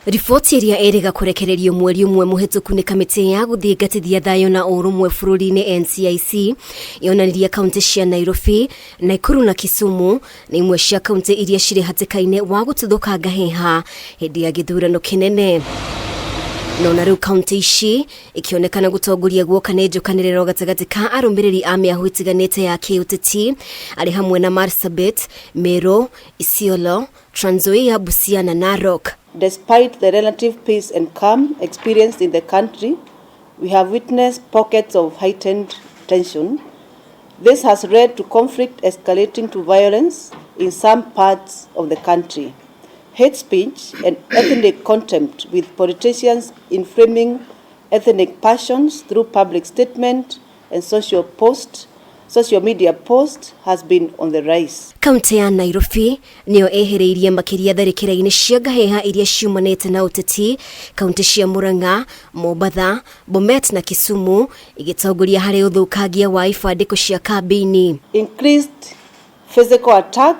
Riboti ĩrĩa ĩrĩga kũrekererio mweri ũmwe mũhĩtũku nĩ kamĩtĩ ya gũthingatithia thayũ na ũrũmwe bũrũri-inĩ NCIC yonanirie kaunti cia Nairobi, Nakuru na Kisumu nĩ imwe cia kaunti iria cirĩ hatĩka-inĩ wa gũtuthũka ngahĩha hĩndĩ ya gĩthurano kĩnene. No na rĩu kaunti ici ikĩonekana gũtongoria guoka nĩ njũkanĩrĩro gatagatĩ ka arũmĩrĩri a mĩahũ ĩtiganĩte ya kĩũteti arĩ hamwe na Marsabit, Meru, Isiolo, Trans Nzoia, Busia na Narok. Despite the relative peace and calm experienced in the country, we have witnessed pockets of heightened tension. This has led to conflict escalating to violence in some parts of the country. Hate speech and ethnic contempt, with politicians inflaming ethnic passions through public statement and social media posts, has been on the rise. Kaunti ya Nairobi nĩyo ĩhĩrĩirie makĩria tharĩkĩra-inĩ cia ngahĩha iria ciumanĩte na ũteti. Kaunti cia Murang'a, Mombatha, Bomet na Kisumu igĩtongoria harĩ ũthũkangia wa ibandĩko cia kambĩini. Increased physical attack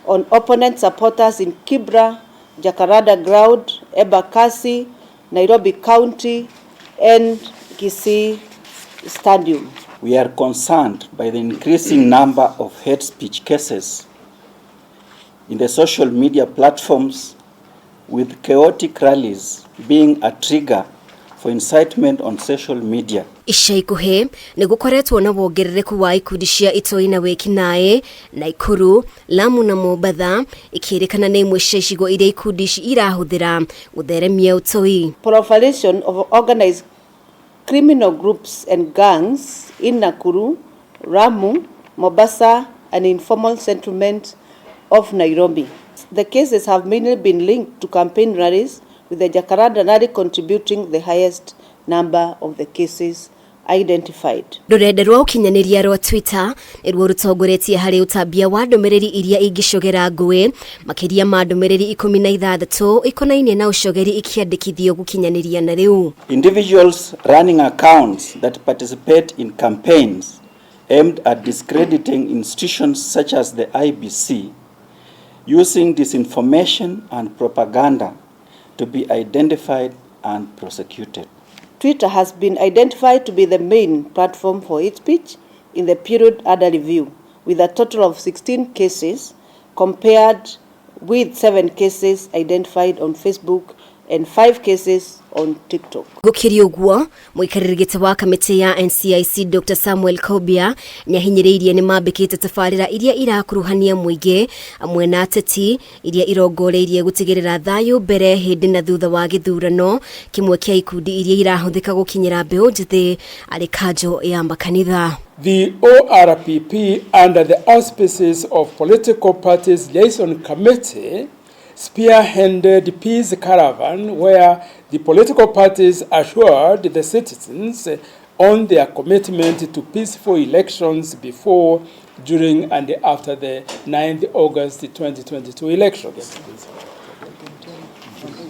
on opponent supporters in Kibra, Jacaranda Ground, Embakasi, Nairobi County, and Kisii Stadium. We are concerned by the increasing number of hate speech cases in the social media platforms, with chaotic rallies being a trigger for incitement on social media. Ica ikuhĩ nĩ gũkoretwo na wongerereku wa ikundi cia itoi na wĩkinaĩ. Naikuru, Lamu na Mombatha ikĩrĩkana nĩ imwe cia icigo iria ikundi ici irahũthĩra gũtheremia ũtoi. Proliferation of organized criminal groups and gangs in Nakuru, Lamu, Mombasa, and informal settlement of Nairobi. The cases have mainly been linked to campaign rallies, with the Jacaranda rally contributing the highest number of the cases identified. Rũrenda rwa ũkinyanĩria rwa Twitter nĩruo rũtongoretie harĩ ũtambia wa ndũmĩrĩri iria ingĩcogera ngũĩ, makĩria ma ndũmĩrĩri 16 ikonainie na ũcogeri ikĩandĩkithio gũkinyanĩria na rĩu. Individuals running accounts that participate in campaigns aimed at discrediting institutions such as the IEBC, using disinformation and propaganda, to be identified and prosecuted. Twitter has been identified to be the main platform for hate speech in the period under review, with a total of 16 cases compared with 7 cases identified on Facebook and 5 cases on TikTok. Gũkĩrĩ ũguo, mũikarĩri gĩtĩ wa kamĩtĩ ya NCIC Dr Samuel Kobia nĩahinyĩrĩirie nĩ mambĩkĩte tabarĩra iria irakuruhania mũingĩ amwe na ateti iria irongoreirie gũtigĩrĩra thayũ mbere, hĩndĩ na thutha wa gĩthurano. Kĩmwe kĩa ikundi iria irahũthĩka gũkinyĩra mbeũ njĩthĩ arĩ kanjo ya makanitha. The ORPP, under the auspices of Political Parties Liaison Committee, spearheaded Peace Caravan, where the political parties assured the citizens on their commitment to peaceful elections before, during, and after the 9th August 2022 elections.